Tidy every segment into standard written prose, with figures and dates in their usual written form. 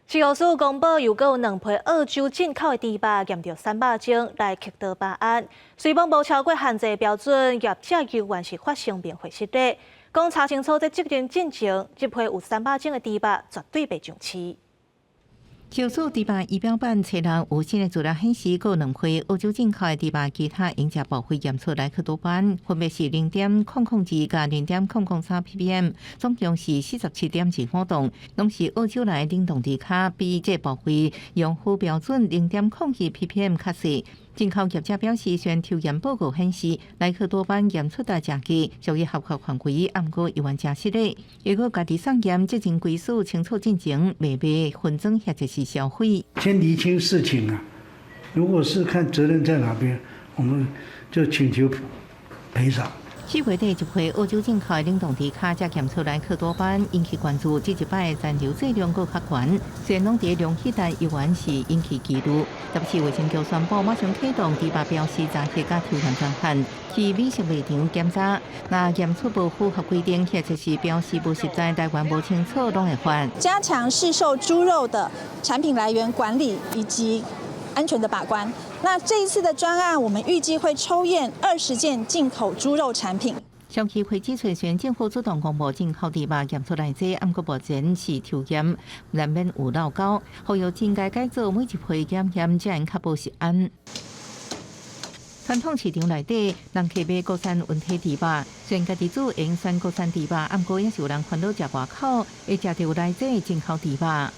飼育署公布，又閣有兩批澳洲進口的豬肉驗著三百種萊克多巴胺，雖罔無超過限制標準，業者猶原是發聲明回失禮，講查清楚這責任進前，這批有三百種的豬肉絕對袂上市。飼育署豬肉儀表板冊六有新的資料顯示，閣有兩批澳洲進口的豬肉其他應食部位驗出萊克多巴胺，分別是0.002佮0.003 ppm，總共是47.25檔，攏是澳洲來冷凍豬跤，比這部位用好標準0.02 ppm 較細。進口業者表示，雖然抽驗報告顯示萊克多巴胺驗出來誠低，屬於合法範圍，毋過猶原誠失禮。如果家己送驗，責任歸屬清楚進前，袂賣分裝或者是銷毀。先釐清事情啊！如果是看責任在哪邊，我們就請求賠償。4月底一批澳洲進口的冷凍豬跤，才檢出萊克多巴胺，引起關注。這一擺殘留劑量閣較懸，雖然攏佇量血，但猶原是引起疑慮。台北市衛生局宣布，馬上啟動豬肉標示查核佮抽驗專案，去美食賣場檢查，若驗出無符合規定，或者是標示無實在、來源無清楚，攏會罰。加強市售豬肉的產品來源管理以及安全的把關。那這一次的專案，我們預計會抽驗20件進口豬肉產品。消基會指出，雖然政府主動公布進口豬肉驗出來這，毋過目前是抽驗，難免有漏勾，呼籲應該改做每一批檢驗，才能確保食安。傳統市場內底，人客買國產溫體豬肉，雖然家己煮會選國產豬肉，毋過也是有人煩惱食外口會食著來這進口豬肉。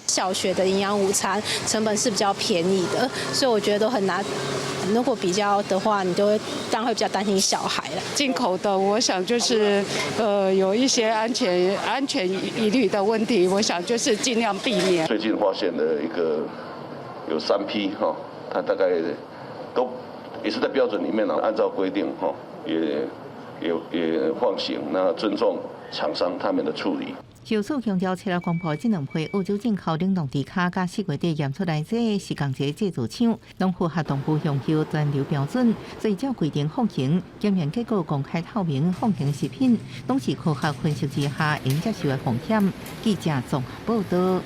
小學的營養午餐成本是比較便宜的，所以我覺得都很難。如果比較的話，你就會當然會比較擔心小孩了。進口的，我想就是有一些安全疑慮的問題，我想就是盡量避免。最近發現的一個有三批哈，它大概都也是在標準裡面呢，按照規定哈，也放行，那尊重廠商他們的處理。飼育署強調，冊六公布這兩批澳洲進口冷凍豬跤，佮4月底驗出來，這是仝一個製造廠，攏符合動物用藥殘留標準，所以照規定放行。檢驗結果公開透明，放行食品，攏是科學分析之下應接受的風險。記者綜合報道。